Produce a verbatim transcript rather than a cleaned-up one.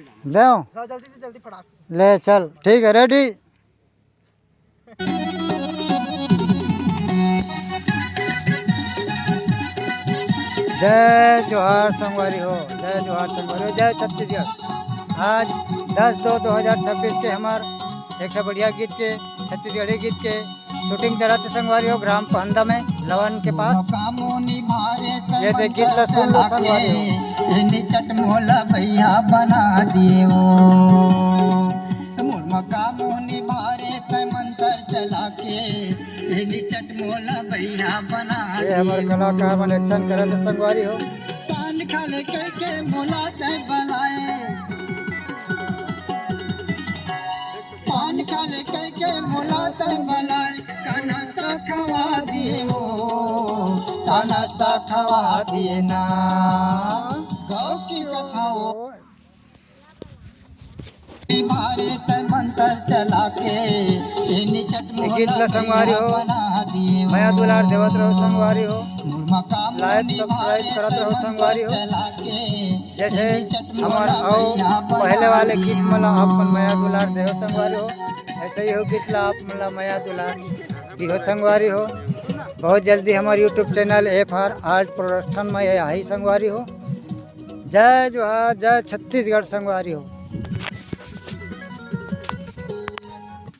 दे। हाँ, जल्दी से जल्दी फटाक से। ले चल, ठीक है, रेडी। जय जोहार संगवारी हो, जय जोहार संगवारी हो, जय छत्तीसगढ़। आज दस दो दो हज़ार छब्बीस के हमार एक ठो बढ़िया गीत के, छत्तीसगढ़ी गीत के शूटिंग चलत हे संगवारी हो, ग्राम पहंदा में लवन के पास। ये देख गीत ला सुन लो संगवारी हो। निचट मोला भैया बना दियो। मोर मका मोहनी भारे तै मंतर चला के, ए निचट मोला भैया बना ये हमर दियो। कलाकार मन एक्शन करत हे संगवारी हो। पान खा ले कह के मोला तै बलाए, पान खा ले कह के मोला तै बलाए, ताना सा खवा दिए वो, ताना सा खवा दिए ना। गाँव की कथा वो। ये गीत ला संगवारी हो, मया दुलार देवत रहो संगवारी हो, लाइक सब्सक्राइब करत रहो संगवारी हो। जैसे हमार अउ पहले वाले गीत मन ला आप मन मया दुलार देहो संगवारी हो, ऐसे ही हो गीत ला आप मन ला मया दुलार दिहो संगवारी हो। बहुत जल्दी हमार YouTube channel F R art production में ये आई संगवारी हो। जय जोहार, जय छत्तीसगढ़ संगवारी हो।